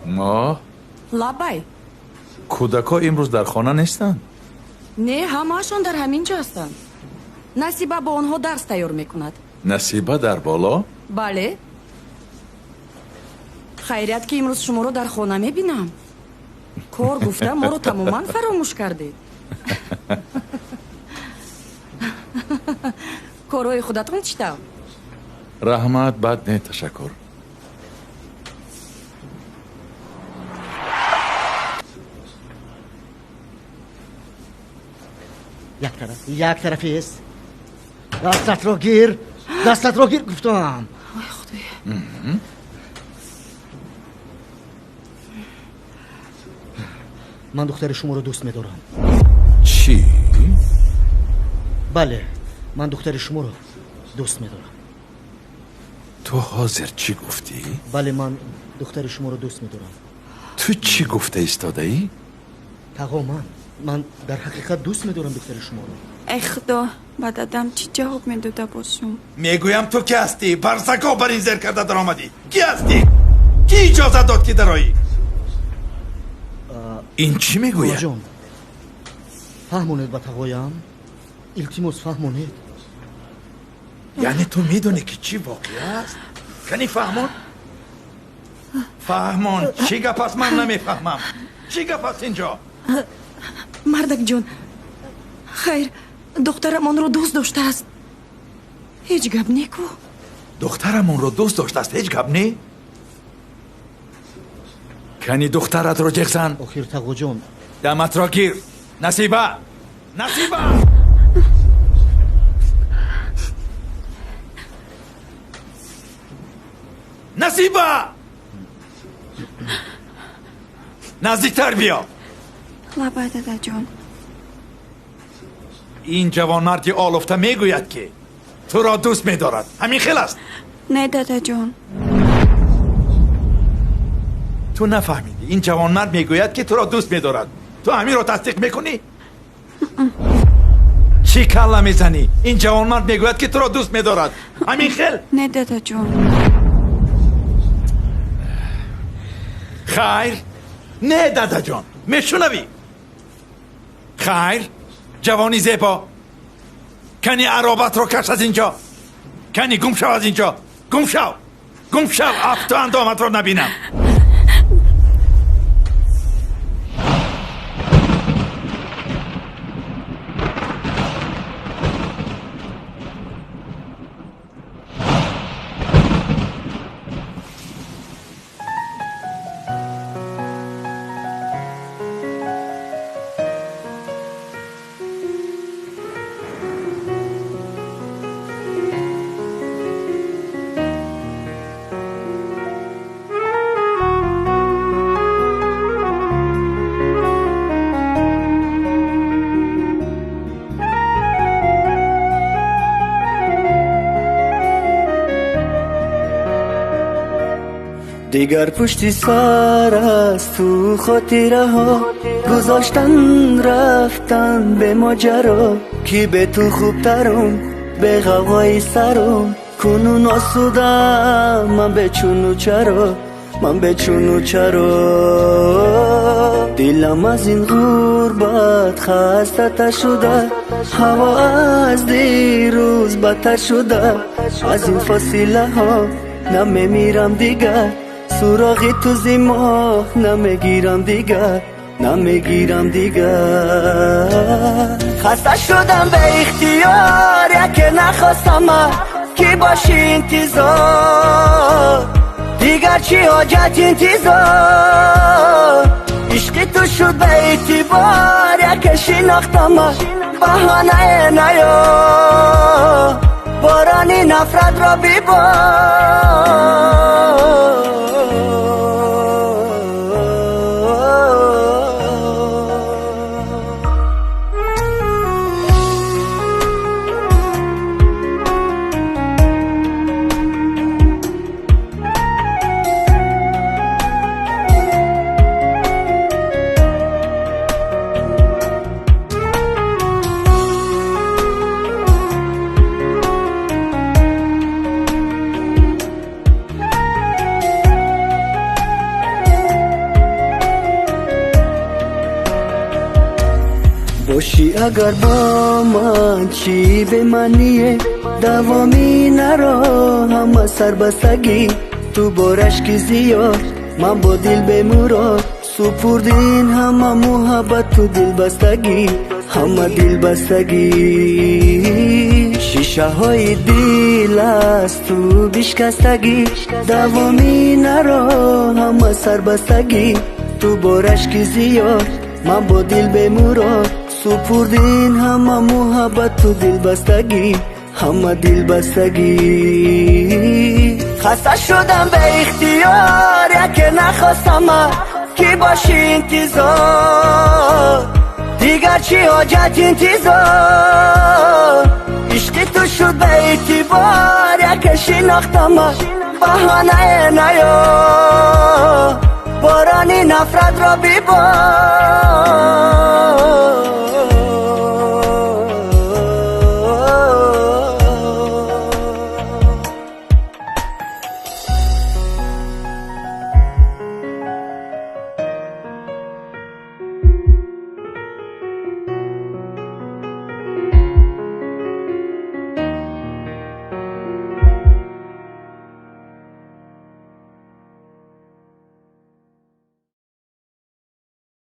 Моҳ? Лабай. Кӯдакҳо имрӯз дар хона нестанд? Не, ҳамаашон дар ҳамин ҷо ҳастанд. Насиба бо онҳо дарс тайёр мекунад. Насиба дар боло? Бале. Хайрият, ки имрӯз шуморо дар хона мебинам. Кор гуфта моро тамоман фаромӯш кардед. Корҳои худатон чӣ тавр? Раҳмат, бад не, ташаккур. Як тараф, як тарафист. Дастатро гир, дастатро гир гуфтам. Ой, Худоё. Ман духтари шуморо дӯст медорам. Чӣ? Бале, ман духтари шуморо дӯст медорам. Ту ҳозир чӣ гуфтӣ? Бале, ман духтари шуморо дӯст медорам. Ту чӣ гуфта истодаӣ? Тағо, ман дар ҳақиқат дӯст медорам духтари шуморо. Эй худо, ба дадам чӣ ҷавоб медода бошум? Мегӯям, ту ки ҳастӣ? Барзако бар ин зер карда даромадӣ. Кӣ ҳастӣ? Кӣ иҷозат дод, ки дароӣ? Ин чӣ мегӯяд? Ҷон, фаҳмонед ба тағоям, илтимос, фаҳмонед. Яъне ту медонӣ, ки чӣ воқеа аст? Кани фаҳмон, фаҳмон, чӣ гап аст? Ман намефаҳмам, чӣ гап аст инҷо. Мардакҷон, хайр, духтарам онро дӯст доштааст. Ҳеҷ гап не ку. Духтарам онро дӯст доштааст, ҳеҷ гап не? Кани духтаратро ҷеғ зан. Охир, тағоҷон. Даматро гир. Насиба, Насиба! Насиба, наздиктар биё. Лабай, дадаҷон. Ин ҷавонмарди олуфта мегӯяд, ки туро дӯст медорад. Ҳамин хел аст? Не, дадаҷон. Ту нафаҳмидӣ. Ин ҷавонмард мегӯяд, ки туро дӯст медорад. Ту ҳаминро тасдиқ мекунӣ? Чӣ калла мезанӣ? Ин ҷавонмард мегӯяд, ки туро дӯст медорад. Ҳамин хел? Не, дадаҷон. Хайр, не, дадаҷон, мешунавӣ? Хайр, ҷавони зебо, кани аробатро каш аз инҷо. Кани гум шав аз инҷо. Гум шав, гум шав, афту андоматро набинам. Дигар пушти сар аз ту хотираҳо гузоштан, рафтан бе моҷаро, ки бе ту хубтарум, бе ғавғои сарум. Кунун осудам ман бечуну чаро, ман бечуну чаро. Дилам аз ин ғурбат хастата шуда, ҳаво аз дирӯз бадтар шуда. Аз ин фосилаҳо намемирам дигар, суроғи ту зи моҳ намегирам дигар, намегирам дигар. Хаста шудам бе ихтиёр, яке нахостам ман, ки боши интизор. Дигар чӣ ҳоҷат интизор? Ишқи ту шуд бе эътибор, яке шинохтам ман, баҳонае наё, борони нафратро бибор. Бошӣ агар бо ман, чӣ бемаъние давоми наро ҳама сарбастагӣ. Ту бо рашки зиёд, ман бо дил бемурод. Супурдин ҳама муҳаббату дилбастагӣ, ҳама дилбастагӣ. Шишаҳои дил аз ту бишкастагӣ, давоми наро ҳама сарбастагӣ. Ту бо рашки зиёд, ман бо дил бемурод. Супурдин ҳама муҳаббату дилбастагӣ, ҳама дилбастагӣ. Хаста шудам беихтиёр, яке нахостама, ки бошӣ интизор. Дигар чӣ ҳоҷат интизор? Ишқи ту шуд беэътибор, яке шинохтама, баҳонае наё, борони нафратро бибор.